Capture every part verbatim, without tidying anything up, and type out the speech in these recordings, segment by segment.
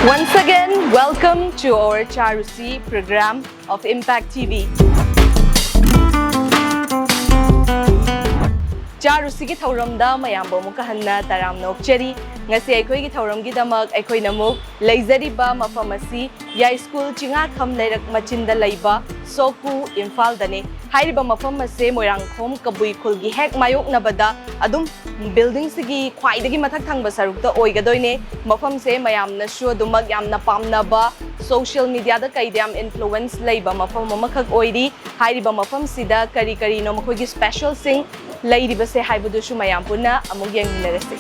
Once again, welcome to our Charusi program of Impact T V. ꯆꯥꯔꯨꯁꯤꯒꯤ ꯊꯧꯔꯝꯗ ꯃꯌꯥꯝꯕꯨ ꯑꯃꯨꯛꯀ ꯍꯟꯅ ꯇꯔꯥꯝꯅ ꯑꯣꯛꯆꯔꯤ꯫ ꯉꯁꯤ ꯑꯩꯈꯣꯏꯒꯤ ꯊꯧꯔꯝꯒꯤꯗꯃꯛ ꯑꯩꯈꯣꯏꯅ ꯑꯃꯨꯛ ꯂꯩꯖꯔꯤꯕ ꯃꯐꯝ ꯑꯁꯤ ꯌꯥꯏꯁ꯭ꯀꯨꯜ ꯆꯤꯡꯉꯥꯈꯝ ꯂꯩꯔꯛ ꯃꯆꯤꯟꯗ ꯂꯩꯕ ꯁꯣꯀꯨ ꯏꯝꯐꯥꯜꯗꯅꯤ꯫ ꯍꯥꯏꯔꯤꯕ ꯃꯐꯝ ꯑꯁꯦ ꯃꯣꯏꯔꯥꯡꯈꯣꯝ ꯀꯕꯨꯏ ꯈꯨꯜꯒꯤ ꯍꯦꯛ ꯃꯥꯌꯣꯛꯅꯕꯗ ꯑꯗꯨꯝ building ꯁꯤꯒꯤ ꯈ꯭ꯋꯥꯏꯗꯒꯤ ꯃꯊꯛ ꯊꯪꯕ ꯁꯔꯨꯛꯇ ꯑꯣꯏꯒꯗꯣꯏꯅꯦ꯫ ꯃꯐꯝꯁꯦ ꯃꯌꯥꯝꯅꯁꯨ ꯑꯗꯨꯃꯛ ꯌꯥꯝꯅ ꯄꯥꯝꯅꯕ, social media ꯗ ꯀꯩꯗ ꯌꯥꯝ influence ꯂꯩꯕ ꯃꯐꯝ ꯑꯃꯈꯛ ꯑꯣꯏꯔꯤ꯫ ꯍꯥꯏꯔꯤꯕ ꯃꯐꯝꯁꯤꯗ ꯀꯔꯤ ꯀꯔꯤꯅꯣ ꯃꯈꯣꯏꯒꯤ special ꯁꯤꯡ ꯂꯩꯔꯤꯕꯁꯦ ꯍꯥꯏꯕꯗꯨꯁꯨ ꯃꯌꯥꯝ ꯄꯨꯟꯅ ꯑꯃꯨꯛ ꯌꯦꯡꯃꯤꯟꯅꯔꯁꯤ꯫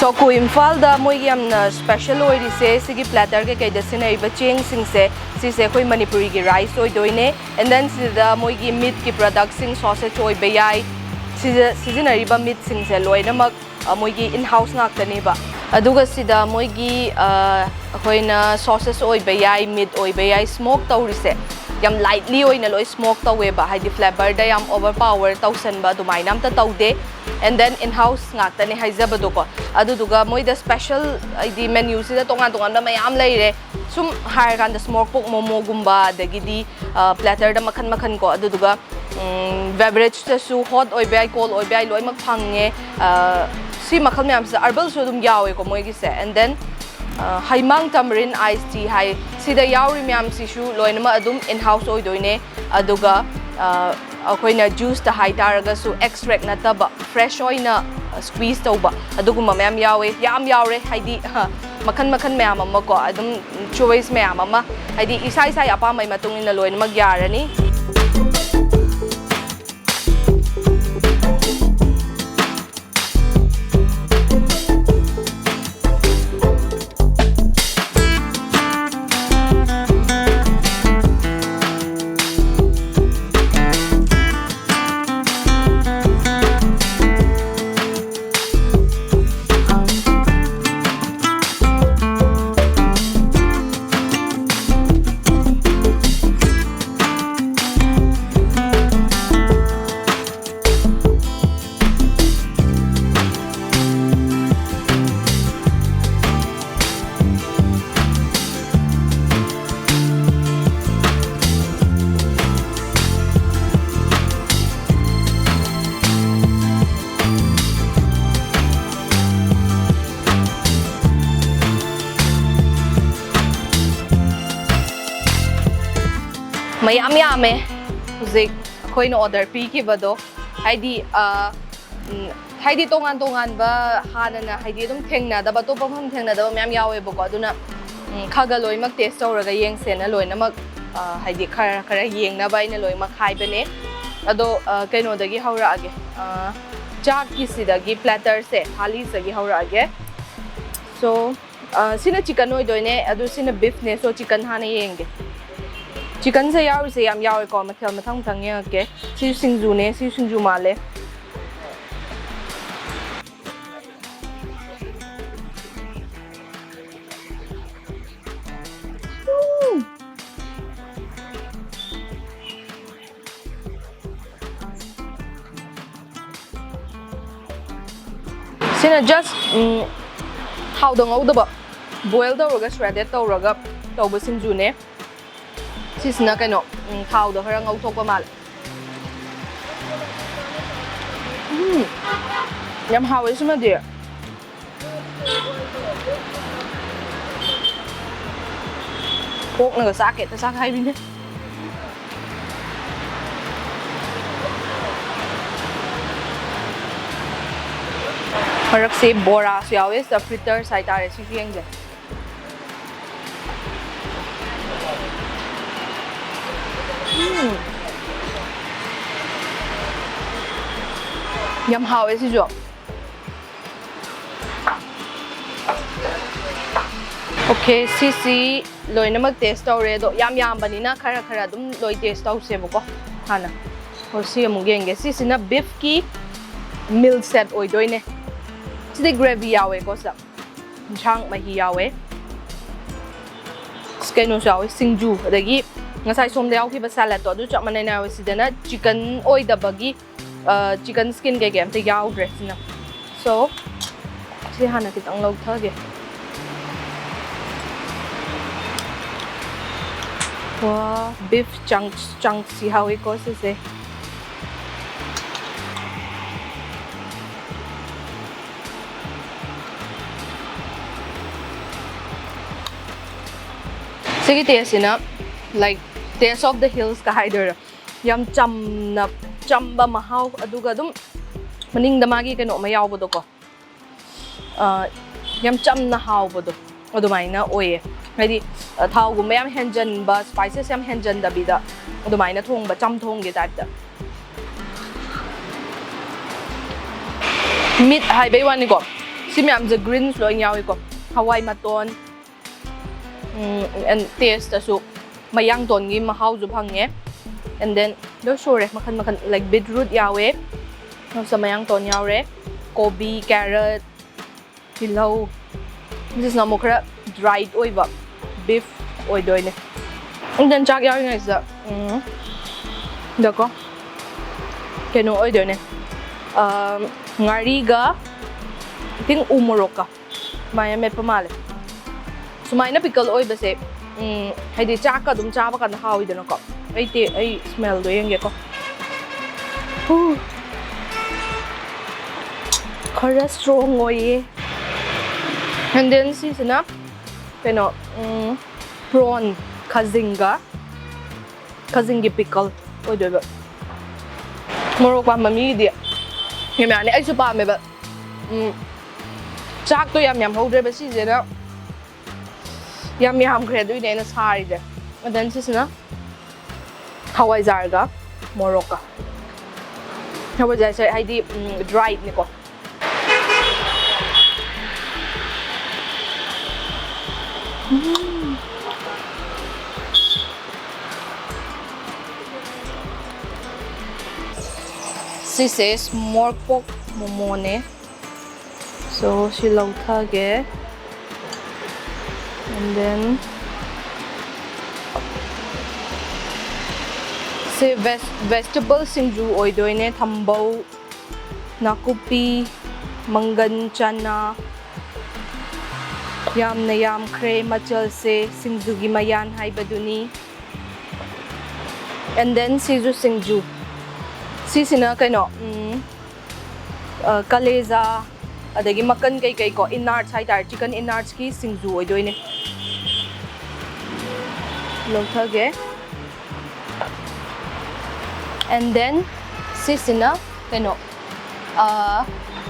ꯁꯣꯀꯨ ꯏꯝꯐꯥꯜꯗ ꯃꯣꯏꯒꯤ ꯌꯥꯝꯅ special ꯑꯣꯏꯔꯤꯁꯦ ꯁꯤꯒꯤ platter ꯀꯩꯀꯩꯗ ꯁꯤꯖꯤꯟꯅꯔꯤꯕ ꯆꯦꯡꯁꯤꯡꯁꯦ, ꯁꯤꯁꯦ ꯑꯩꯈꯣꯏ ꯃꯅꯤꯄꯨꯔꯤꯒꯤ rice ꯑꯣꯏꯗꯣꯏꯅꯦ꯫ And then ꯁꯤꯗ ꯃꯣꯏꯒꯤ meat ꯀꯤ product ꯁꯤꯡ, sausage ꯑꯣꯏꯕ ꯌꯥꯏ, ꯁꯤꯗ ꯁꯤꯖꯤꯟꯅꯔꯤꯕ meat ꯁꯤꯡꯁꯦ ꯂꯣꯏꯅꯃꯛ, ꯑ, ꯃꯣꯏꯒꯤ in house ꯉꯥꯛꯇꯅꯦꯕ꯫ ꯑꯗꯨꯒ ꯁꯤꯗ ꯃꯣꯏꯒꯤ ꯑꯩꯈꯣꯏꯅ ꯁꯣꯁꯦꯁ ꯑꯣꯏꯕ ꯌꯥꯏ, ꯃꯤꯠ ꯑꯣꯏꯕ ꯌꯥꯏ, ꯁ꯭ꯃꯣꯛ ꯇꯧꯔꯤꯁꯦ ꯌꯥꯝ ꯂꯥꯏꯠꯂꯤ ꯑꯣꯏꯅ ꯂꯣꯏ ꯁ꯭ꯃꯣꯛ ꯇꯧꯋꯦꯕ, ꯍꯥꯏꯗꯤ ꯐ꯭ꯂꯦꯕꯔꯗ ꯌꯥꯝ ꯑꯣꯚꯔ ꯄꯥꯋꯔ ꯇꯧꯁꯟꯕ ꯑꯗꯨꯃꯥꯏꯅ ꯑꯝꯇ ꯇꯧꯗꯦ꯫ ꯑꯦꯟ ꯗꯦꯟ ꯏꯟ ꯍꯥꯎꯁ ꯉꯥꯛꯇꯅꯦ ꯍꯥꯏꯖꯕꯗꯣꯀꯣ꯫ ꯑꯗꯨꯗꯨꯒ ꯃꯣꯏꯗ ꯁ꯭ꯄꯦꯁꯦꯜ ꯍꯥꯏꯗꯤ ꯃꯦꯅ꯭ꯌꯨꯁꯤꯗ ꯇꯣꯉꯥꯟ ꯇꯣꯉꯥꯟꯕ ꯃꯌꯥꯝ ꯂꯩꯔꯦ꯫ ꯁꯨꯝ ꯍꯥꯏꯔꯀꯥꯟꯗ ꯁ꯭ꯃꯣꯛ ꯄꯣꯛ ꯃꯣꯃꯣꯒꯨꯝꯕ, ꯑꯗꯒꯤꯗꯤ ꯄ꯭ꯂꯦꯇꯔꯗ ꯃꯈꯟ ꯃꯈꯟ ꯀꯣ꯫ ꯑꯗꯨꯗꯨꯒ ꯕꯦꯕꯔꯦꯖꯇꯁꯨ ꯍꯣꯠ ꯑꯣꯏꯕ ꯌꯥꯏ, ꯀꯣꯜ ꯑꯣꯏꯕ ꯌꯥꯏ, ꯂꯣꯏꯅꯃꯛ ꯐꯪꯉꯦ꯫ ꯁꯤ ꯃꯈꯜ ꯃꯌꯥꯝꯁꯤꯗ ꯍꯔꯕꯜꯁꯨ ꯑꯗꯨꯝ ꯌꯥꯎꯋꯦꯀꯣ ꯃꯣꯏꯒꯤꯁꯦ꯫ ꯑꯦꯟ ꯗꯦꯟ ꯍꯩꯃꯥꯡ ꯇꯃꯔꯤꯟ ꯑꯥꯏꯁ ꯇꯤ ꯍꯥꯏ, ꯁꯤꯗ ꯌꯥꯎꯔꯤ ꯃꯌꯥꯝꯁꯤꯁꯨ ꯂꯣꯏꯅꯃꯛ ꯑꯗꯨꯝ ꯏꯟ ꯍꯥꯎꯁ ꯑꯣꯏꯗꯣꯏꯅꯦ꯫ ꯑꯗꯨꯒ ꯑꯩꯈꯣꯏꯅ ꯖꯨꯁꯇ ꯍꯥꯏꯇꯥꯔꯒꯁꯨ ꯑꯦꯛꯁꯇ꯭ꯔꯦꯛ ꯅꯠꯇꯕ ꯐ꯭ꯔꯦꯁ ꯑꯣꯏꯅ ꯁ꯭ꯀ꯭ꯋꯤꯁ ꯇꯧꯕ ꯑꯗꯨꯒꯨꯝꯕ ꯃꯌꯥꯝ ꯌꯥꯎꯋꯦ꯫ ꯌꯥꯝ ꯌꯥꯎꯔꯦ, ꯍꯥꯏꯗꯤ ꯃꯈꯟ ꯃꯈꯟ ꯃꯌꯥꯝ ꯑꯃ ꯀꯣ, ꯑꯗꯨꯝ ꯆꯣꯏꯁ ꯃꯌꯥꯝ ꯑꯃ, ꯍꯥꯏꯗꯤ ꯏꯁꯥ ꯏꯁꯥꯒꯤ ꯑꯄꯥꯝꯕꯒꯤ ꯃꯇꯨꯡ ꯏꯟꯅ ꯂꯣꯏꯅꯃꯛ ꯌꯥꯔꯅꯤ꯫ ꯃꯌꯥꯝ ꯌꯥꯝꯃꯦ ꯍꯧꯖꯤꯛ ꯑꯩꯈꯣꯏꯅ ꯑꯣꯔꯗꯔ ꯄꯤꯈꯤꯕꯗꯣ꯫ ꯍꯥꯏꯗꯤ ꯑ, ꯎꯝ, ꯍꯥꯏꯗꯤ ꯇꯣꯉꯥꯟ ꯇꯣꯉꯥꯟꯕ ꯍꯥꯟꯅꯅ ꯍꯥꯏꯗꯤ ꯑꯗꯨꯝ ꯊꯦꯡꯅꯗꯕ, ꯑꯇꯣꯞꯄ ꯃꯐꯝ ꯊꯦꯡꯅꯗꯕ ꯃꯌꯥꯝ ꯌꯥꯎꯋꯦꯕꯀꯣ꯫ ꯑꯗꯨꯅ ꯎꯝ, ꯈꯔ ꯈꯔ ꯂꯣꯏꯅꯃꯛ ꯇꯦꯁ ꯇꯧꯔꯒ ꯌꯦꯡꯁꯦꯅ ꯂꯣꯏꯅꯃꯛ ꯑ, ꯍꯥꯏꯗꯤ ꯈꯔ ꯈꯔ ꯌꯦꯡꯅꯕ ꯑꯩꯅ ꯂꯣꯏꯅꯃꯛ ꯍꯥꯏꯕꯅꯦ꯫ ꯑꯗꯣ ꯑ, ꯀꯩꯅꯣꯗꯒꯤ ꯍꯧꯔꯛꯑꯒꯦ꯫ ꯑ, ꯆꯥꯛꯀꯤꯁꯤꯗꯒꯤ, ꯄ꯭ꯂꯦꯇꯔꯁꯦ, ꯊꯥꯂꯤꯁꯤꯗꯒꯤ ꯍꯧꯔꯛꯑꯒꯦ꯫ ꯁꯣ ꯑ, ꯁꯤꯅ ꯆꯤꯀꯟ ꯑꯣꯏꯗꯣꯏꯅꯦ, ꯑꯗꯨ ꯁꯤꯅ ꯕꯤꯐꯅꯦ꯫ ꯁꯣ ꯆꯤꯀꯟ ꯍꯥꯟꯅ ꯌꯦꯡꯒꯦ꯫ ꯆꯤꯀꯟꯁꯦ ꯌꯥꯎꯔꯤꯁꯦ ꯌꯥꯝ ꯌꯥꯎꯋꯦꯀꯣ, ꯃꯊꯦꯜ ꯃꯊꯪ ꯃꯊꯪ ꯌꯦꯡꯉꯛꯀꯦ꯫ ꯁꯤꯁꯨ ꯁꯤꯡꯖꯨꯅꯦ, ꯁꯤꯁꯨ ꯁꯤꯡꯖꯨ ꯃꯥꯜꯂꯦ꯫ Just ꯎꯝ, ꯊꯥꯎꯗ ꯉꯧꯗꯕ, boil ꯇꯧꯔꯒ shredded ꯇꯧꯔꯒ ꯇꯧꯕ ꯁꯤꯡꯖꯨꯅꯦ꯫ ꯁꯤꯁꯤꯅ ꯀꯩꯅꯣ, ꯎꯝ, ꯊꯥꯎꯗ ꯈꯔ ꯉꯧꯊꯣꯛꯄ ꯃꯥꯜꯂꯦ꯫ ꯎꯝ, ꯌꯥꯝ ꯍꯥꯎꯋꯦ ꯁꯤꯃꯗꯤ꯫ ꯀꯣꯛꯅꯒ ꯆꯥꯛꯀꯦ ꯍꯦꯛꯇ ꯆꯥꯛ ꯍꯥꯏꯕꯤꯅꯦ꯫ ꯃꯔꯛꯁꯦ ꯕꯣꯔꯥꯁꯨ ꯌꯥꯎꯋꯦ, ꯁꯤꯗ fritters ꯍꯥꯏꯇꯥꯔꯦ, ꯁꯤꯁꯨ ꯌꯦꯡꯖꯩ꯫ ꯎꯝ꯫ ꯌꯥꯝ ꯍꯥꯎꯋꯦ ꯁꯤꯁꯨ꯫ Okay, ꯁꯤꯁꯤ ꯂꯣꯏꯅꯃꯛ taste ꯇꯧꯔꯦ, ꯑꯗꯣ ꯌꯥꯝ ꯌꯥꯝꯕꯅꯤꯅ ꯈꯔ ꯈꯔ ꯑꯗꯨꯝ ꯂꯣꯏ taste ꯇꯧꯁꯦꯕꯀꯣ ꯍꯥꯟꯅ꯫ ꯑꯣ, ꯁꯤ ꯑꯃꯨꯛ ꯌꯦꯡꯒꯦ꯫ ꯁꯤꯁꯤꯅ beefꯀꯤ meal set ꯑꯣꯏꯗꯣꯏꯅꯦ꯫ ꯁꯤꯗꯤ gravy ꯌꯥꯎꯋꯦꯀꯣ ꯁꯤꯗ꯫ ꯏꯟꯁꯥꯡ ꯃꯍꯤ ꯌꯥꯎꯋꯦ꯫ ꯀꯩꯅꯣꯁꯨ ꯌꯥꯎꯋꯦ, ꯁꯤꯡꯖꯨ, ꯑꯗꯒꯤ ꯉꯁꯥꯏ ꯁꯣꯝꯗ ꯌꯥꯎꯈꯤꯕ saladꯇꯣ ꯑꯗꯨ ꯆꯞ ꯃꯥꯟꯅꯩꯅ ꯌꯥꯎꯋꯦ꯫ ꯁꯤꯗꯅ chicken ꯑꯣꯏꯗꯕꯒꯤ, ꯑ, chicken skin ꯀꯩꯀꯩ ꯑꯝꯇ ꯌꯥꯎꯗ꯭ꯔꯦ ꯁꯤꯅ꯫ So, ꯁꯤ ꯍꯥꯟꯅ ꯈꯤꯇꯪ ꯂꯧꯊꯒꯦ꯫ ꯋꯥ, beef chunks, chunks ꯌꯥꯎꯋꯤꯀꯣ ꯁꯤꯁꯦ꯫ ꯁꯤꯒꯤ tasteꯁꯤꯅ, like, Taste of the Hillsꯀ ꯍꯥꯏꯗꯣꯏꯔꯥ, ꯌꯥꯝ ꯆꯝꯅ, ꯆꯝꯕ ꯃꯍꯥꯎ, ꯑꯗꯨꯒ ꯑꯗꯨꯝ ꯃꯅꯤꯡꯗ ꯃꯥꯒꯤ ꯀꯩꯅꯣ ꯑꯃ ꯌꯥꯎꯕꯗꯣꯀꯣ, ꯑ, ꯌꯥꯝ ꯆꯝꯅ ꯍꯥꯎꯕꯗꯣ ꯑꯗꯨꯃꯥꯏꯅ ꯑꯣꯏꯌꯦ꯫ ꯍꯥꯏꯗꯤ, ꯑ, ꯊꯥꯎꯒꯨꯝꯕ ꯌꯥꯝ ꯍꯦꯟꯖꯟꯕ, spices ꯌꯥꯝ ꯍꯦꯟꯖꯟꯗꯕꯤꯗ ꯑꯗꯨꯃꯥꯏꯅ ꯊꯣꯡꯕ, ꯆꯝꯊꯣꯡꯒꯤ typeꯇ꯫ Meat ꯍꯥꯏꯕꯩ ꯋꯥꯅꯤꯀꯣ, ꯁꯤ ꯃꯌꯥꯝꯁꯦ greens ꯂꯣꯏ ꯌꯥꯎꯏꯀꯣ, ꯍꯋꯥꯏ ꯃꯇꯣꯟ, ꯎꯝ, and tasteꯇꯁꯨ ꯃꯌꯥꯡꯇꯣꯟꯒꯤ ꯃꯍꯥꯎꯁꯨ ꯐꯪꯉꯦ꯫ And then ꯂꯣꯏ ꯁꯨꯔꯦ ꯃꯈꯟ ꯃꯈꯟ, like, beetroot ꯌꯥꯎꯋꯦ, ꯑꯗꯨꯒ ꯃꯌꯥꯡꯇꯣꯟ ꯌꯥꯎꯔꯦ, ꯀꯣꯕꯤ, carrot, ꯇꯤꯜꯍꯧ꯫ ꯁꯤꯁꯤꯅ ꯑꯃꯨꯛ ꯈꯔ dried ꯑꯣꯏꯕ beef ꯑꯣꯏꯗꯣꯏꯅꯦ꯫ And then ꯆꯥꯛ ꯌꯥꯎꯔꯤꯉꯩꯁꯤꯗ, ꯎꯝ, ꯗꯀꯣ, ꯀꯩꯅꯣ ꯑꯣꯏꯗꯣꯏꯅꯦ, ꯑꯝ, ꯉꯥꯔꯤꯒ ꯊꯤꯡ ꯎ ꯃꯣꯔꯣꯛꯀ ꯃꯥꯏ ꯃꯦꯠꯄ ꯃꯥꯜꯂꯦ꯫ ꯁꯨꯃꯥꯏꯅ ꯄꯤꯀꯜ ꯑꯣꯏꯕꯁꯦ, ꯎꯝ, ꯍꯥꯏꯗꯤ ꯆꯥꯛꯀ ꯑꯗꯨꯝ ꯆꯥꯕ ꯀꯥꯟꯗ ꯍꯥꯎꯋꯤꯗꯅꯀꯣ꯫ ꯑꯩ ꯇꯦ-, ꯑꯩ ꯁ꯭ꯃꯦꯜꯗꯣ ꯌꯦꯡꯒꯦꯀꯣ꯫ ꯍꯨ꯫ ꯈꯔ ꯁ꯭ꯇ꯭ꯔꯣꯡ ꯑꯣꯏꯌꯦ꯫ And then ꯁꯤꯁꯤꯅ ꯀꯩꯅꯣ, ꯎꯝ, ꯄ꯭ꯔꯣꯟ ꯈꯥꯖꯤꯡꯒ, ꯈꯥꯖꯤꯡꯒꯤ ꯄꯤꯀꯜ ꯑꯣꯏꯗꯣꯏꯕ꯫ ꯃꯣꯔꯣꯛ ꯄꯥꯝꯕ ꯃꯤꯒꯤꯗꯤ ꯌꯥꯝ ꯌꯥꯅꯤ꯫ ꯑꯩꯁꯨ ꯄꯥꯝꯃꯦꯕ꯫ ꯎꯝ, ꯆꯥꯛꯇꯣ ꯌꯥꯝ ꯌꯥꯝ ꯍꯧꯗ꯭ꯔꯦꯕ ꯁꯤꯁꯤꯅ꯫ ꯌꯥꯝ ꯌꯥꯝꯈ꯭ꯔꯦ, ꯑꯗꯨꯏꯅꯦ ꯑꯩꯅ ꯁꯥꯔꯤꯁꯦ꯫ And then ꯁꯤꯁꯤꯅ ꯍꯋꯥꯏꯖꯥꯔꯒ ꯃꯣꯔꯣꯛꯀ꯫ ꯍꯋꯥꯏꯖꯥꯔꯁꯦ ꯍꯥꯏꯗꯤ, ꯎꯝ, ꯗ꯭ꯔꯥꯏꯅꯤꯀꯣ꯫ ꯎꯝ꯫ ꯁꯤꯁꯦ ꯁ꯭ꯃꯣꯛ ꯄꯣꯛ ꯃꯣꯃꯣꯅꯦ꯫ So, ꯁꯤ ꯂꯧꯊꯒꯦ꯫ And then, ꯁꯤ ꯚꯦꯖ-, ꯚꯦꯖꯤꯇꯦꯕꯜ ꯁꯤꯡꯖꯨ ꯑꯣꯏꯗꯣꯏꯅꯦ꯫ ꯊꯝꯕꯧ, ꯅꯥꯀꯨꯞꯄꯤ, ꯃꯪꯒꯟ, ꯆꯅꯥ, ꯌꯥꯝꯅ ꯌꯥꯝꯈ꯭ꯔꯦ ꯃꯆꯜꯁꯦ ꯁꯤꯡꯖꯨꯒꯤ ꯃꯌꯥꯟ ꯍꯥꯏꯕꯗꯨꯅꯤ꯫ And then ꯁꯤꯁꯨ ꯁꯤꯡꯖꯨ꯫ ꯁꯤꯁꯤꯅ ꯀꯩꯅꯣ, ꯎꯝ, ꯑ, ꯀꯂꯦꯖꯥ, ꯑꯗꯒꯤ ꯃꯀꯟ ꯀꯩꯀꯩ ꯀꯣ, ꯏꯟꯅꯥꯔꯠꯁ ꯍꯥꯏꯇꯥꯔꯦ, ꯆꯤꯀꯟ ꯏꯟꯅꯥꯔꯠꯁꯀꯤ ꯁꯤꯡꯖꯨ ꯑꯣꯏꯗꯣꯏꯅꯦ꯫ ꯂꯧꯊꯒꯦ꯫ And then ꯁꯤꯁꯤꯅ ꯀꯩꯅꯣ, ꯑ,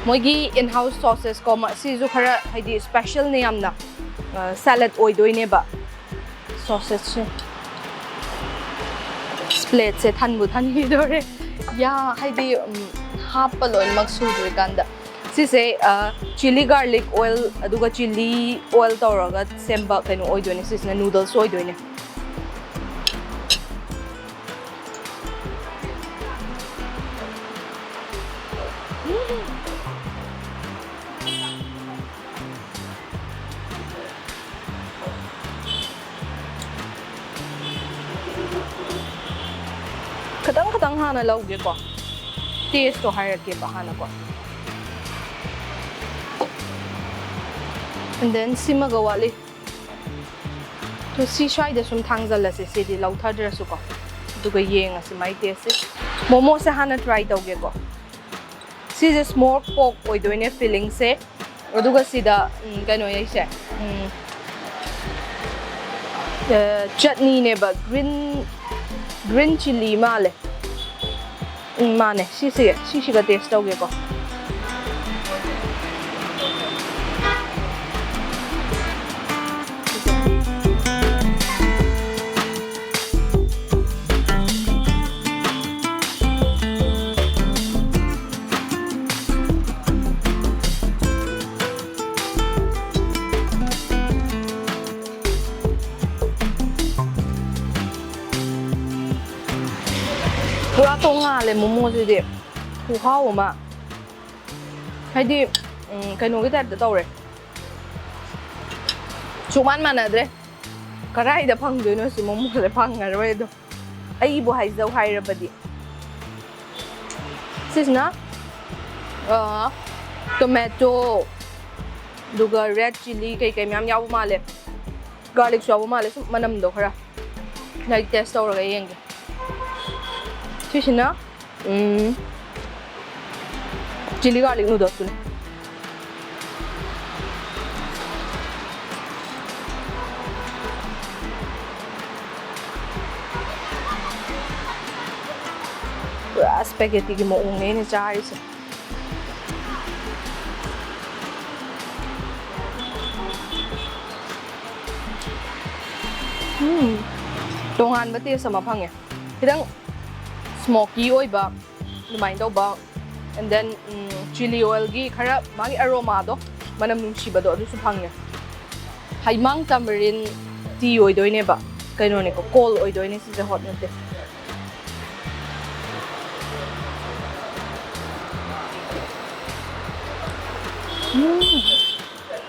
ꯃꯣꯏꯒꯤ in-house sauces ꯀꯣ, ꯃ-, ꯁꯤꯁꯨ ꯈꯔ ꯍꯥꯏꯗꯤ ꯁ꯭ꯄꯦꯁꯦꯜꯅꯦ ꯌꯥꯝꯅ, ꯑ, ꯁꯦꯂꯗ ꯑꯣꯏꯗꯣꯏꯅꯦꯕ꯫ ꯁꯣꯁꯦꯁꯁꯦ꯫ ꯄ꯭ꯂꯦꯠꯁꯦ ꯊꯟꯕꯨ ꯊꯟꯈꯤꯗꯣꯔꯦ꯫ ꯌꯥ, ꯍꯥꯏꯗꯤ, ꯎꯝ, ꯍꯥꯞꯄ ꯂꯣꯏꯅꯃꯛ ꯁꯨꯗ꯭ꯔꯤꯀꯥꯟꯗ꯫ ꯁꯤꯁꯦ, ꯑ, ꯆꯤꯂꯤ ꯒꯥꯔꯂꯤꯛ ꯑꯣꯏꯜ, ꯑꯗꯨꯒ ꯆꯤꯂꯤ ꯑꯣꯏꯜ ꯇꯧꯔꯒ ꯁꯦꯝꯕ ꯀꯩꯅꯣ ꯑꯣꯏꯗꯣꯏꯅꯦ꯫ ꯁꯤꯁꯤꯅ ꯅꯨꯗꯜꯁ ꯑꯣꯏꯗꯣꯏꯅꯦ꯫ ꯈꯤꯇꯪ ꯈꯤꯇꯪ ꯍꯥꯟꯅ ꯂꯧꯒꯦꯀꯣ꯫ ꯇꯦꯁꯇꯣ ꯍꯥꯏꯔꯛꯀꯦꯕ ꯍꯥꯟꯅꯀꯣ꯫ And then ꯁꯤꯃꯒ ꯋꯥꯠꯂꯤ꯫ ꯑꯗꯣ ꯁꯤ ꯁ꯭ꯋꯥꯏꯗ ꯁꯨꯝ ꯊꯥꯡꯖꯜꯂꯁꯦ, ꯁꯤꯗꯤ ꯂꯧꯊꯗ꯭ꯔꯁꯨꯀꯣ꯫ ꯑꯗꯨꯒ ꯌꯦꯡꯉꯁꯤ ꯃꯥꯏ taste ꯁꯦ꯫ ꯃꯣꯃꯣꯁꯦ ꯍꯥꯟꯅ try ꯇꯧꯒꯦꯀꯣ꯫ ꯁꯤꯁꯦ smoke pork ꯑꯣꯏꯗꯣꯏꯅꯦ filling ꯁꯦ꯫ ꯑꯗꯨꯒ ꯁꯤꯗ, ꯎꯝ, ꯀꯩꯅꯣ ꯌꯩꯁꯦ, ꯎꯝ, ꯑ, ꯆꯠꯅꯤꯅꯦꯕ, green, green chilli ꯃꯥꯜꯂꯦ꯫ ꯎꯝ, ꯃꯥꯅꯦ, ꯁꯤꯁꯦ, ꯁꯤꯁꯤꯒ taste ꯇꯧꯒꯦꯀꯣ꯫ ꯄꯨꯔꯥ ꯇꯣꯉꯥꯜꯂꯦ ꯃꯣꯃꯣꯁꯤꯗꯤ꯫ ꯈꯨꯍꯥꯎ ꯑꯃ꯫ ꯍꯥꯏꯗꯤ, ꯎꯝ, ꯀꯩꯅꯣꯒꯤ type ꯇ ꯇꯧꯔꯦ꯫ ꯁꯨꯛꯃꯥꯟ ꯃꯥꯟꯅꯗ꯭ꯔꯦ꯫ ꯀꯗꯥꯏꯗ ꯐꯪꯗꯣꯏꯅꯣ ꯁꯤ ꯃꯣꯃꯣꯁꯦ? ꯐꯪꯉꯔꯣꯏ ꯑꯗꯣ꯫ ꯑꯩꯕꯨ ꯍꯥꯏꯖꯧ ꯍꯥꯏꯔꯕꯗꯤ꯫ ꯁꯤꯁꯤꯅ, ꯑ, tomato, ꯑꯗꯨꯒ red chilli ꯀꯩꯀꯩ ꯃꯌꯥꯝ ꯌꯥꯎꯕ ꯃꯥꯜꯂꯦ꯫ Garlic ꯁꯨ ꯌꯥꯎꯕ ꯃꯥꯜꯂꯦ, ꯁꯨꯝ ꯃꯅꯝꯗꯣ ꯈꯔ꯫ ꯑꯩ taste ꯇꯧꯔꯒ ꯌꯦꯡꯒꯦ꯫ ꯁꯤꯁꯤꯅ, ꯎꯝ, chilli garlic noodles ꯇꯨꯅꯤ꯫ ꯄꯨꯔꯥ spaghetti ꯒꯤ ꯃꯑꯣꯡꯅꯦ ꯑꯩꯅ ꯆꯥꯔꯤꯁꯦ꯫ ꯎꯝ, ꯇꯣꯉꯥꯟꯕ taste ꯑꯃ ꯐꯪꯉꯦ꯫ ꯈꯤꯇꯪ smoky ꯑꯣꯏꯕ ꯑꯗꯨꯃꯥꯏꯅ ꯇꯧꯕ꯫ And then, um, chilli oil ꯒꯤ ꯈꯔ ꯃꯥꯒꯤ aroma ꯗꯣ, ꯃꯅꯝ ꯅꯨꯡꯁꯤꯕꯗꯣ, ꯑꯗꯨꯁꯨ ꯐꯪꯉꯦ꯫ ꯍꯩꯃꯥꯡ tamarind tea ꯑꯣꯏꯗꯣꯏꯅꯦꯕ꯫ ꯀꯩꯅꯣꯅꯦꯀꯣ, cold ꯑꯣꯏꯗꯣꯏꯅꯦ ꯁꯤꯁꯦ, hot ꯅꯠꯇꯦ꯫ ꯎꯝ,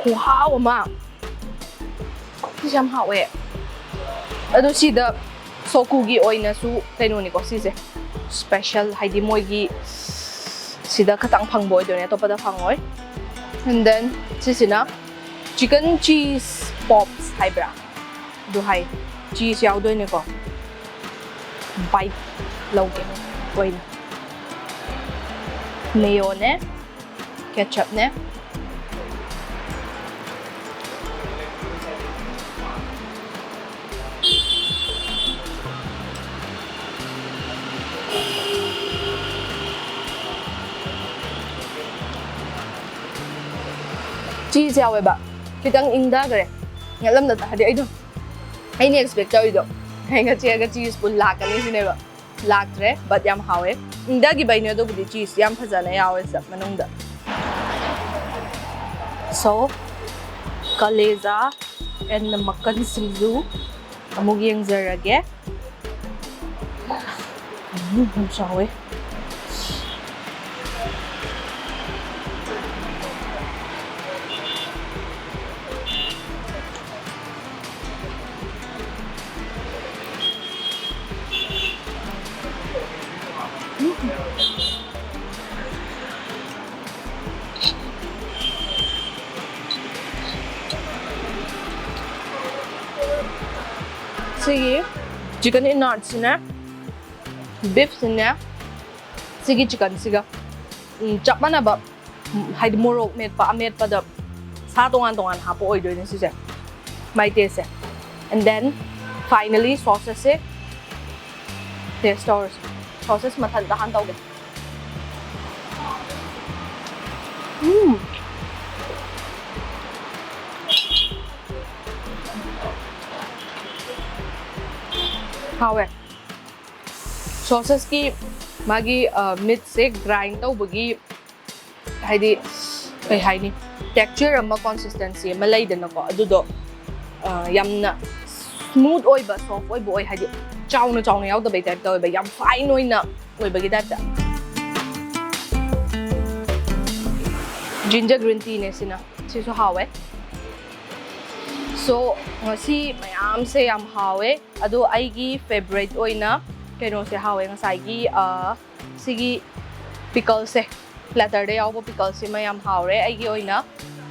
ꯈꯨꯍꯥꯎ ꯑꯃ꯫ ꯁꯤꯁꯦ ꯌꯥꯝ ꯍꯥꯎꯋꯦ꯫ ꯑꯗꯣ ꯁꯤꯗ Sokyu ꯒꯤ ꯑꯣꯏꯅꯁꯨ ꯀꯩꯅꯣꯅꯤꯀꯣ ꯁꯤꯁꯦ, special, ꯍꯥꯏꯗꯤ ꯃꯣꯏꯒꯤ ꯁꯤꯗ ꯈꯇꯪ ꯐꯪꯕ ꯑꯣꯏꯗꯣꯏꯅꯦ, ꯑꯇꯣꯞꯄꯗ ꯐꯪꯉꯣꯏ꯫ And then ꯁꯤꯁꯤꯅ Chicken cheese pops ꯍꯥꯏꯕ꯭ꯔꯥ? ꯑꯗꯨ ꯍꯥꯏ꯫ Cheese ꯌꯥꯎꯗꯣꯏꯅꯦꯀꯣ꯫ Bite ꯂꯧꯒꯦ ꯑꯣꯏꯅ꯫ Mayoꯅꯦ, ketchupꯅꯦ꯫ Cheese ꯌꯥꯎꯋꯦꯕ꯫ ꯈꯤꯇꯪ ꯏꯪꯊꯈ꯭ꯔꯦ꯫ ꯉꯜꯂꯝꯗ ꯇꯥꯔꯗꯤ ꯑꯩꯗꯣ, ꯑꯩꯅ expect ꯇꯧꯔꯤꯗꯣ, ꯍꯌꯦꯡ ꯆꯦꯔꯒ cheeseꯄꯨ ꯂꯥꯛꯀꯅꯤ ꯁꯤꯅꯦꯕ꯫ ꯂꯥꯛꯇ꯭ꯔꯦ, but ꯌꯥꯝ ꯍꯥꯎꯋꯦ꯫ ꯏꯪꯊꯈꯤꯕꯩꯅꯦ ꯑꯗꯨꯕꯨꯗꯤ, cheese ꯌꯥꯝ ꯐꯖꯅ ꯌꯥꯎꯋꯦ ꯁꯤꯗ ꯃꯅꯨꯡꯗ꯫ So, ꯀꯂꯦꯖꯥ and ꯃꯀꯟ ꯁꯤꯡꯖꯨ ꯑꯃꯨꯛ ꯌꯦꯡꯖꯔꯒꯦ꯫ ꯎꯝ, ꯌꯥꯝ ꯆꯥꯎꯋꯦ꯫ ꯁꯤꯒꯤ chicken innerdsꯁꯤꯅꯦ, beefꯁꯤꯅꯦ, ꯁꯤꯒꯤ chickenꯁꯤꯒ, ꯎꯝ, ꯆꯞ ꯃꯥꯟꯅꯕ, ꯎꯝ, ꯍꯥꯏꯗꯤ ꯃꯣꯔꯣꯛ ꯃꯦꯠꯄ ꯑꯃꯦꯠꯄꯗ ꯁꯥ ꯇꯣꯉꯥꯟ ꯇꯣꯉꯥꯟ ꯍꯥꯞꯄ ꯑꯣꯏꯗꯣꯏꯅꯦ ꯁꯤꯁꯦ꯫ My tasteꯁꯦ꯫ And then finally sausageꯁꯦ taste ꯇꯧꯔꯁꯤ꯫ Sausage ꯃꯊꯟꯇ ꯍꯥꯟꯅ ꯇꯧꯒꯦ꯫ ꯎꯝ꯫ ꯍꯥꯎꯋꯦ꯫ Sausageꯀꯤ ꯃꯥꯒꯤ, ꯑ, meatꯁꯦ grind ꯇꯧꯕꯒꯤ, ꯍꯥꯏꯗꯤ, ꯀꯩ ꯍꯥꯏꯅꯤ, texture ꯑꯃ, consistency ꯑꯃ ꯂꯩꯗꯅꯀꯣ, ꯑꯗꯨꯗꯣ, ꯑ, ꯌꯥꯝꯅ smooth ꯑꯣꯏꯕ, soft ꯑꯣꯏꯕ ꯑꯣꯏ, ꯍꯥꯏꯗꯤ ꯆꯥꯎꯅ ꯆꯥꯎꯅ ꯌꯥꯎꯗꯕꯩ type ꯇꯧꯋꯦꯕ, ꯌꯥꯝ fine ꯑꯣꯏꯅ ꯑꯣꯏꯕꯒꯤ typeꯇ꯫ Ginger green teaꯅꯦ ꯁꯤꯅ, ꯁꯤꯁꯨ ꯍꯥꯎꯋꯦ꯫ So, ꯉꯁꯤ ꯃꯌꯥꯝꯁꯦ ꯌꯥꯝ ꯍꯥꯎꯋꯦ꯫ ꯑꯗꯣ ꯑꯩꯒꯤ favourite ꯑꯣꯏꯅ ꯀꯩꯅꯣꯁꯦ ꯍꯥꯎꯋꯦ, ꯉꯁꯥꯏꯒꯤ, ꯑ, ꯁꯤꯒꯤ pickleꯁꯦ, platterꯗ ꯌꯥꯎꯕ pickleꯁꯤꯃ ꯌꯥꯝ ꯍꯥꯎꯔꯦ ꯑꯩꯒꯤ ꯑꯣꯏꯅ꯫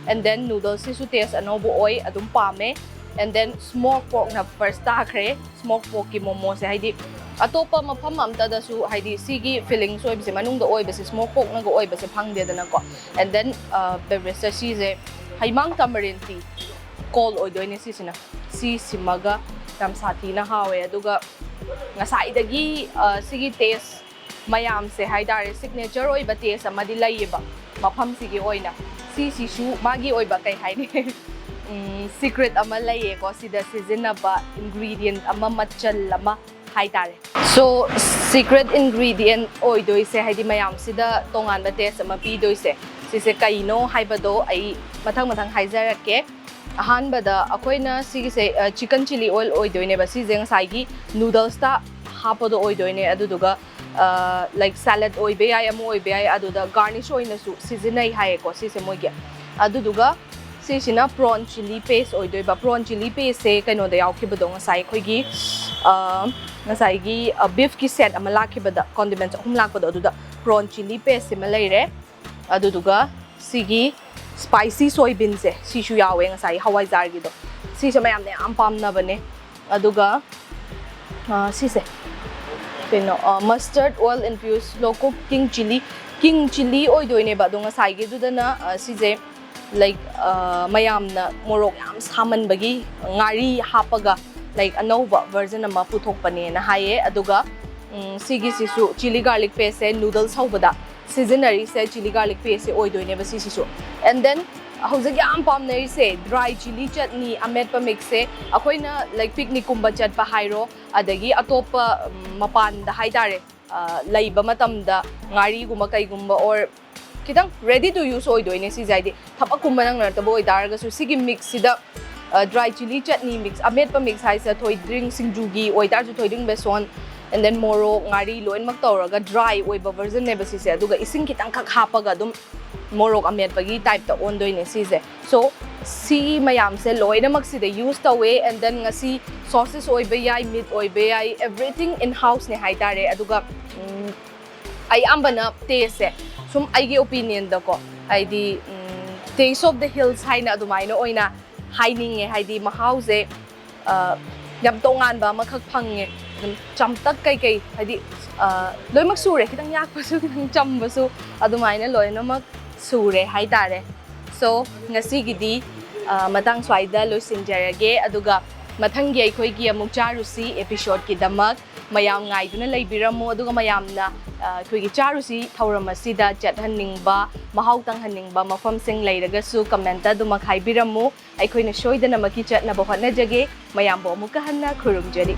And then noodles ꯁꯤꯁꯨ taste ꯑꯅꯧꯕ ꯑꯣꯏ, ꯑꯗꯨꯝ ꯄꯥꯝꯃꯦ꯫ And then smoke pork ꯅ first ꯇꯥꯈ꯭ꯔꯦ꯫ Smoke pork ꯀꯤ momo ꯁꯦ, ꯍꯥꯏꯗꯤ ꯑꯇꯣꯞꯄ ꯃꯐꯝ ꯑꯝꯇꯗꯁꯨ ꯍꯥꯏꯗꯤ ꯁꯤꯒꯤ feelings ꯑꯣꯏꯕꯁꯦ, ꯃꯅꯨꯡꯗ ꯑꯣꯏꯕꯁꯦ, smoke pork ꯅꯒ ꯑꯣꯏꯕꯁꯦ ꯐꯪꯗꯦꯗꯅꯀꯣ꯫ And then beverage ꯁꯦ ꯁꯤꯁꯦ ꯍꯩꯃꯥꯡ tamarind tea, cold ꯑꯣꯏꯗꯣꯏꯅꯦ ꯁꯤꯁꯤꯅ꯫ ꯁꯤꯁꯤꯃꯒ ꯌꯥꯝ ꯁꯥꯊꯤꯅ ꯍꯥꯎꯋꯦ꯫ ꯑꯗꯨꯒ ꯉꯁꯥꯏꯗꯒꯤ ꯑ, ꯁꯤꯒꯤ taste ꯃꯌꯥꯝꯁꯦ ꯍꯥꯏꯇꯥꯔꯦ, signature ꯑꯣꯏꯕ taste ꯑꯃꯗꯤ ꯂꯩꯌꯦꯕ ꯃꯐꯝꯁꯤꯒꯤ ꯑꯣꯏꯅ꯫ ꯁꯤꯁꯤꯁꯨ ꯃꯥꯒꯤ ꯑꯣꯏꯕ, ꯀꯩ ꯍꯥꯏꯅꯤ, ꯎꯝ, secret ꯑꯃ ꯂꯩꯌꯦꯀꯣ, ꯁꯤꯗ ꯁꯤꯖꯤꯟꯅꯕ ingredient ꯑꯃ, ꯃꯆꯜ ꯑꯃ ꯍꯥꯏꯇꯥꯔꯦ꯫ So, secret ingredient ꯑꯣꯏꯗꯣꯏꯁꯦ, ꯍꯥꯏꯗꯤ ꯃꯌꯥꯝꯁꯤꯗ ꯇꯣꯉꯥꯟꯕ taste ꯑꯃ ꯄꯤꯗꯣꯏꯁꯦ, ꯁꯤꯁꯦ ꯀꯩꯅꯣ ꯍꯥꯏꯕꯗꯣ ꯑꯩ ꯃꯊꯪ ꯃꯊꯪ ꯍꯥꯏꯖꯔꯛꯀꯦ꯫ ꯑꯍꯥꯟꯕꯗ ꯑꯩꯈꯣꯏꯅ ꯁꯤꯒꯤꯁꯦ, ꯑ, chicken chilli oil ꯑꯣꯏꯗꯣꯏꯅꯦꯕ꯫ ꯁꯤꯁꯦ ꯉꯁꯥꯏꯒꯤ noodles ꯇ ꯍꯥꯞꯄꯗꯣ ꯑꯣꯏꯗꯣꯏꯅꯦ꯫ ꯑꯗꯨꯗꯨꯒ, ꯑ, like, salad ꯑꯣꯏꯕ ꯌꯥꯏ, ꯑꯃ ꯑꯣꯏꯕ ꯌꯥꯏ, ꯑꯗꯨꯗ garnish ꯑꯣꯏꯅꯁꯨ ꯁꯤꯖꯤꯟꯅꯩ ꯍꯥꯏꯌꯦꯀꯣ ꯁꯤꯁꯦ ꯃꯣꯏꯒꯤ꯫ ꯑꯗꯨꯗꯨꯒ ꯁꯤꯁꯤꯅ prawn chilli paste ꯑꯣꯏꯗꯣꯏꯕ꯫ Prawn chilli paste ꯁꯦ ꯀꯩꯅꯣꯗ ꯌꯥꯎꯈꯤꯕꯗꯣ, ꯉꯁꯥꯏ ꯑꯩꯈꯣꯏꯒꯤ, ꯑ, ꯉꯁꯥꯏꯒꯤ, ꯑ, beef ꯀꯤ set ꯑꯃ ꯂꯥꯛꯈꯤꯕꯗ, condiments ꯑꯍꯨꯝ ꯂꯥꯛꯄꯗꯣ, ꯑꯗꯨꯗ prawn chilli paste ꯁꯤꯃ ꯂꯩꯔꯦ꯫ ꯑꯗꯨꯗꯨꯒ ꯁꯤꯒꯤ spicy soybean ꯁꯦ, ꯁꯤꯁꯨ ꯌꯥꯎꯋꯦ, ꯉꯁꯥꯏ ꯍꯋꯥꯏꯖꯥꯔꯒꯤꯗꯣ꯫ ꯁꯤꯁꯦ ꯃꯌꯥꯝꯅ ꯌꯥꯝ ꯄꯥꯝꯅꯕꯅꯦ꯫ ꯑꯗꯨꯒ, ꯑ, ꯁꯤꯁꯦ ꯀꯩꯅꯣ, ꯑ, mustard oil infused slow cook king chilli, king chilli ꯑꯣꯏꯗꯣꯏꯅꯦꯕ꯫ ꯑꯗꯣ ꯉꯁꯥꯏꯒꯤꯗꯨꯗꯅ, ꯑ, ꯁꯤꯁꯦ, like, ꯑ, ꯃꯌꯥꯝꯅ ꯃꯣꯔꯣꯛ ꯌꯥꯝ ꯁꯥꯃꯟꯕꯒꯤ ꯉꯥꯔꯤ ꯍꯥꯞꯄꯒ, like, ꯑꯅꯧꯕ version ꯑꯃ ꯄꯨꯊꯣꯛꯄꯅꯦꯅ ꯍꯥꯏꯌꯦ꯫ ꯑꯗꯨꯒ, ꯎꯝ, ꯁꯤꯒꯤꯁꯤꯁꯨ chilli garlic paste ꯁꯦ noodles ꯍꯧꯕꯗ ꯁꯤꯖꯤꯟꯅꯔꯤꯁꯦ chilli garlic paste ꯁꯦ ꯑꯣꯏꯗꯣꯏꯅꯦꯕ ꯁꯤꯁꯤꯁꯨ꯫ And then ꯍꯧꯖꯤꯛ ꯌꯥꯝ ꯄꯥꯝꯅꯔꯤꯁꯦ dry chilli chutney ꯑꯃꯦꯠꯄ mix ꯁꯦ꯫ ꯑꯩꯈꯣꯏꯅ, like, picnic ꯀꯨꯝꯕ ꯆꯠꯄ ꯍꯥꯏꯔꯣ, ꯑꯗꯒꯤ ꯑꯇꯣꯞꯄ, ꯎꯝ, ꯃꯄꯥꯟꯗ ꯍꯥꯏꯇꯥꯔꯦ, ꯑ, ꯂꯩꯕ ꯃꯇꯝꯗ ꯉꯥꯔꯤꯒꯨꯝꯕ ꯀꯩꯒꯨꯝꯕ or ꯈꯤꯇꯪ ready to use ꯑꯣꯏꯗꯣꯏꯅꯦ ꯁꯤꯁꯦ, ꯍꯥꯏꯗꯤ ꯊꯕꯛꯀꯨꯝꯕ ꯅꯪꯅꯔꯛꯇꯕ ꯑꯣꯏꯇꯥꯔꯒꯁꯨ ꯁꯤꯒꯤ mix ꯁꯤꯗ, ꯑ, dry chilli chutney mix, ꯑꯃꯦꯠꯄ mix ꯍꯥꯏꯁꯦ ꯊꯣꯏꯗ꯭ꯔꯤꯡ ꯁꯤꯡꯖꯨꯒꯤ ꯑꯣꯏꯇꯥꯔꯁꯨ ꯊꯣꯏꯗ꯭ꯔꯤꯡ, ꯕꯦꯁꯣꯟ, and then ꯃꯣꯔꯣꯛ, ꯉꯥꯔꯤ ꯂꯣꯏꯅꯃꯛ ꯇꯧꯔꯒ dry ꯑꯣꯏꯕ version ꯅꯦꯕ ꯁꯤꯁꯦ꯫ ꯑꯗꯨꯒ ꯏꯁꯤꯡ ꯈꯤꯇꯪꯈꯛ ꯍꯥꯞꯄꯒ ꯑꯗꯨꯝ ꯃꯣꯔꯣꯛ ꯑꯃꯦꯠꯄꯒꯤ type ꯇ ꯑꯣꯟꯗꯣꯏꯅꯦ ꯁꯤꯁꯦ꯫ So, ꯁꯤ ꯃꯌꯥꯝꯁꯦ ꯂꯣꯏꯅꯃꯛ ꯁꯤꯗ use ꯇꯧꯋꯦ꯫ And then ꯉꯁꯤ sausage ꯑꯣꯏꯕ ꯌꯥꯏ, meat ꯑꯣꯏꯕ ꯌꯥꯏ, everything in house ꯅꯦ ꯍꯥꯏꯇꯥꯔꯦ꯫ ꯑꯗꯨꯒ, ꯎꯝ, ꯑꯌꯥꯝꯕꯅ taste ꯁꯦ, ꯁꯨꯝ ꯑꯩꯒꯤ opinion ꯗꯀꯣ, ꯍꯥꯏꯗꯤ, ꯎꯝ, Taste of the Hills ꯍꯥꯏꯅ ꯑꯗꯨꯃꯥꯏꯅ ꯑꯣꯏꯅ ꯍꯥꯏꯅꯤꯡꯉꯦ꯫ ꯍꯥꯏꯗꯤ ꯃꯍꯥꯎꯁꯦ ꯑ, ꯌꯥꯝ ꯇꯣꯉꯥꯟꯕ ꯑꯃꯈꯛ ꯐꯪꯉꯦ꯫ ꯑꯗꯨꯝ ꯆꯝꯇꯛ ꯀꯩꯀꯩ, ꯍꯥꯏꯗꯤ ꯑ, ꯂꯣꯏꯅꯃꯛ ꯁꯨꯔꯦ꯫ ꯈꯤꯇꯪ ꯌꯥꯛꯄꯁꯨ, ꯈꯤꯇꯪ ꯆꯝꯕꯁꯨ, ꯑꯗꯨꯃꯥꯏꯅ ꯂꯣꯏꯅꯃꯛ ꯁꯨꯔꯦ ꯍꯥꯏꯇꯥꯔꯦ꯫ So, ꯉꯁꯤꯒꯤꯗꯤ ꯑ, ꯃꯇꯥꯡ ꯁ꯭ꯋꯥꯏꯗ ꯂꯣꯏꯁꯤꯟꯖꯔꯒꯦ꯫ ꯑꯗꯨꯒ ꯃꯊꯪꯒꯤ ꯑꯩꯈꯣꯏꯒꯤ ꯑꯃꯨꯛ ꯆꯥꯔꯨꯁꯤ episode ꯀꯤꯗꯃꯛ ꯃꯌꯥꯝ ꯉꯥꯏꯗꯨꯅ ꯂꯩꯕꯤꯔꯝꯃꯨ꯫ ꯑꯗꯨꯒ ꯃꯌꯥꯝꯅ ꯑ, ꯑꯩꯈꯣꯏꯒꯤ ꯆꯥꯔꯨꯁꯤ ꯊꯧꯔꯝ ꯑꯁꯤꯗ ꯆꯠꯍꯟꯅꯤꯡꯕ, ꯃꯍꯥꯎ ꯇꯪꯍꯟꯅꯤꯡꯕ ꯃꯐꯝꯁꯤꯡ ꯂꯩꯔꯒꯁꯨ comment ꯇ ꯑꯗꯨꯃꯛ ꯍꯥꯏꯕꯤꯔꯝꯃꯨ꯫ ꯑꯩꯈꯣꯏꯅ ꯁꯣꯏꯗꯅꯃꯛꯀꯤ ꯆꯠꯅꯕ ꯍꯣꯠꯅꯖꯒꯦ꯫ ꯃꯌꯥꯝꯕꯨ ꯑꯃꯨꯛꯀ ꯍꯟꯅ ꯈꯨꯔꯨꯝꯖꯔꯤ꯫